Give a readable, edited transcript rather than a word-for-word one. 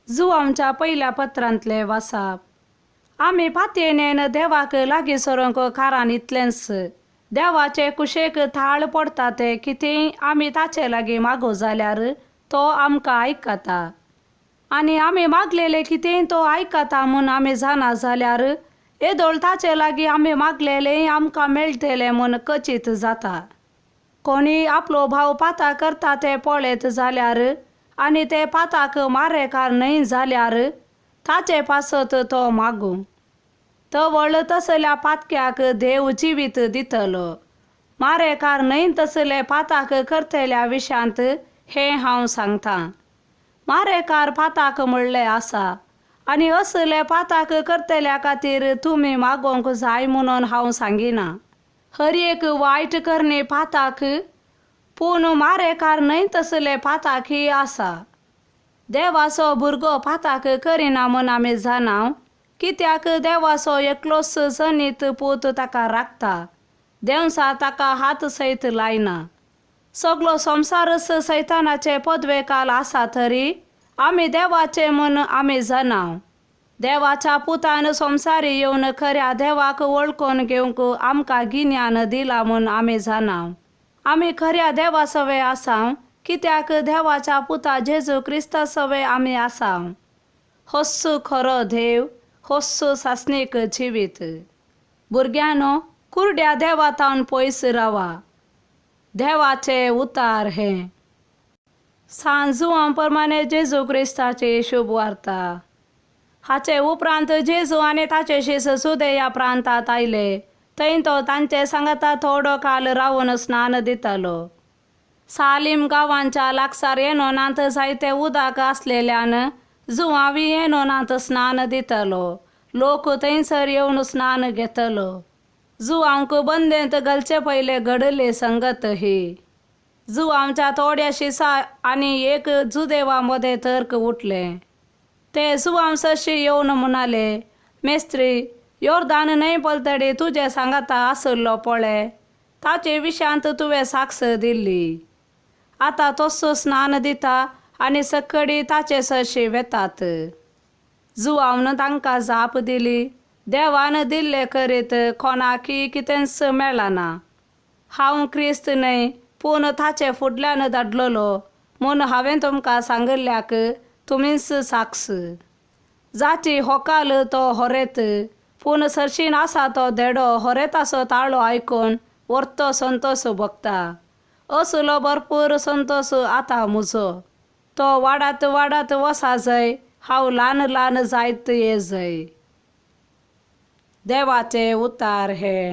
जुवांच्या पयल्या पत्रांतलें वासाप. आमी पातयेन देवाक लागीं सरूंक कारान इतलेंच देवाचे कुशेक थाळ पडटा तें कितेंय आमी ताचे लागीं मागो जाल्यार तो आमकां आयकता. आनी आमी मागलेले कितेंय तो आयकता म्हूण आमी जाणा जाल्यार येदोळ ताचे लागीं आमी मागलेलें आमकां मेळटलें म्हूण कचीत जाता. कोणी आपलो भाव पाता करता तें पळयत जाल्यार आनी ते पाताक मारेकार न्हय जाल्यार ताचे पासत तो मागूं. तवळ तसल्या पातक्याक देव जिवीत दितलो. मारेकार न्हय तसले पाताक करतल्या विशयांत हें हांव सांगतां. मारेकार पाताक म्हणलें आसा आनी असले पाताक करतल्या खातीर तुमी मागोवंक जाय म्हणून हांव सांगिना. हर एक वायट करणे पाताक पूण मारेकार न्हय तसले पाताकय आसा. देवाचो भुरगो पाताक करिना म्हूण आमी जाणा कित्याक देवाचो एकलोच जनीत पूत ताका राखता. देंवचार ताका हात सयत लायना. सगलो संवसारच सैतानाचे पदवेकाल आसा तरी आमी देवाचे म्हूण आमी जाणा. देवाच्या पुतान संवसारी येवन खऱ्या देवाक वळखून घेवंक आमकां गिन्यान दिलां म्हूण आमी जाणा. आमी खऱ्या देवा सवे आसा कित्याक देवाच्या पुता जेजू क्रिस्ता सवे आमी आसा. होस्सू खरो देव होस्सू सासणीक जिवीत. भुरग्यांनो कुरड्या देवा तावन पयस रावा. देवाचे उतार हें. सांजुआं प्रमाणे जेजू क्रिस्ताची शुभ वार्ता. हाचे उपरांत जेजू आनी ताचे शीस सुदे प्रांतांत आयले. थंय तो तांचे सांगाता थोडो काल रावन स्नान दितालो. सालीम गांवांच्या लागसार येनोनांत जायते उदक आसलेल्यान जुवावी येनोनांत स्नान दितालो. लोक थंयसर येवन स्नान घेतलो. जुवांक बंदेंत घालचे पयले घडले संगत ही. जुवांच्या थोड्या शिसा आनी एक जुदेवा मदें तर्क उठले. ते जुवांव सरशी येवन म्हणाले, मेस्त्री, योर्दान न्हंय पलतडी तुजे सांगाता आसलो पळय ताचे विशयांत तुवें साक्ष दिल्ली. आतां तसो स्नान दिता आनी सकडी ताचे सरशी वेतात. जुवावन तांकां जाप दिली, देवान दिल्ले करीत कोणाकय कितेंच मेळना. हांव क्रिस्त न्हय पूण ताचे फुडल्यान धाडलेलो म्हूण हांवें तुमकां सांगिल्ल्याक तुमीच साक्ष. जाची होकाल तो होरेत पूण सरशीन आसा तो धेडो होरेताचो ताळो आयकून वर्तो संतोश भोगता. असलो भरपूर संतोश आतां म्हजो. तो वाडत वाडत वसा जाय हांव ल्हान ल्हान जायत ये जाय. देवाचे उतार हे.